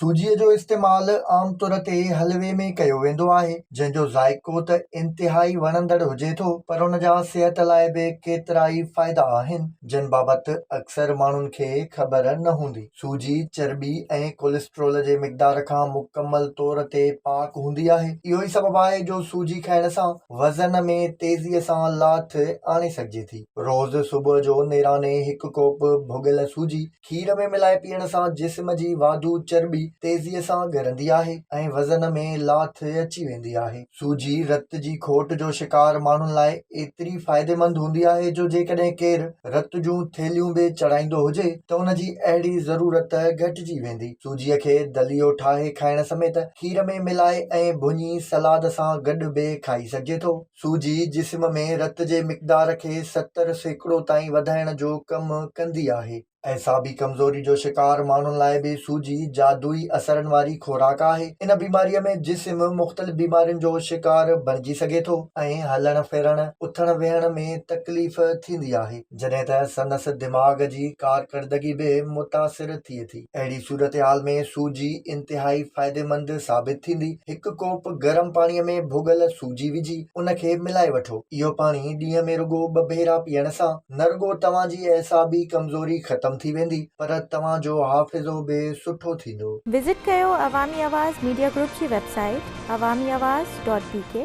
سوجيء جو استعمال عام طور تي حلوي ۾ ڪيو ويندو آهي، جنهن جو ذائقو ته انتهائي وڻندڙ هجي ٿو، پر ان جا صحت لاء به ڪيترائي فائدا آهن، جن بابت اڪثر ماڻهن کي خبر نه هوندي. سوجي چرٻي ۽ ڪوليسٽرول جي مقدار کان مڪمل طور تي پاڪ هوندي آهي. اهو ئي سبب آهي جو سوجي کائڻ سان وزن ۾ تيزيء سان لاٿ آڻي سگهجي ٿي. روز صبح جو نيراني هڪ ڪوپ ڀڳل سوجي کير ۾ ملائي پيئڻ سان جسم جي واڌو چرٻي تيزيء سان ڳرندي آهي ۽ وزن ۾ لاٿ اچي ويندي آهي. سوجي رت جي کوٽ جو شڪار ماڻهن لاء ايتري فائديمند هوندي آهي جو جيڪڏهن ڪير رت جون ٿيلهيون به چڙهائيندو هجي ته ان جي اهڙي ضرورت گهٽجي ويندي. سوجيء کي دليو ٺاهي کائڻ سميت کير ۾ ملائي ۽ ڀڃي سلاد سان گڏ به کائي سگهجي ٿو. سوجي جسم ۾ رت جي مقدار کي 70% تائين وڌائڻ جو ڪم ڪندي آهي. اعصابي ڪمزوري جو شڪار ماڻهن لاء به سوجي جادوئي اثرن واري خوراڪ آهي. ان بيماريء ۾ جسم مختلف بيمارين جو شڪار بڻجي سگهي ٿو ۽ هلڻ ڦرڻ، اٿڻ ويهڻ ۾ تڪليف ٿيندي آهي. جڏهن ته سندس دماغ جي ڪارڪردگي به متاثر ٿئي ٿي. اهڙي صورتحال ۾ سوجي انتهائي فائديمند ثابت ٿيندي. هڪ ڪوپ گرم پاڻي ۾ ڀڳل سوجي وجهي ان کي ملائي وٺو. اهو پاڻي ڏينهن ۾ رڳو ٻه ڀيرا پيئڻ سان نه رڳو توهان جي اعصابي ڪمزوري ختم ٿي ويندي پر توهان جو حافظو به سٺو ٿيندو. وزٽ ڪيو عوامي آواز ميڊيا گروپ جي website Awami Awaz dot B K.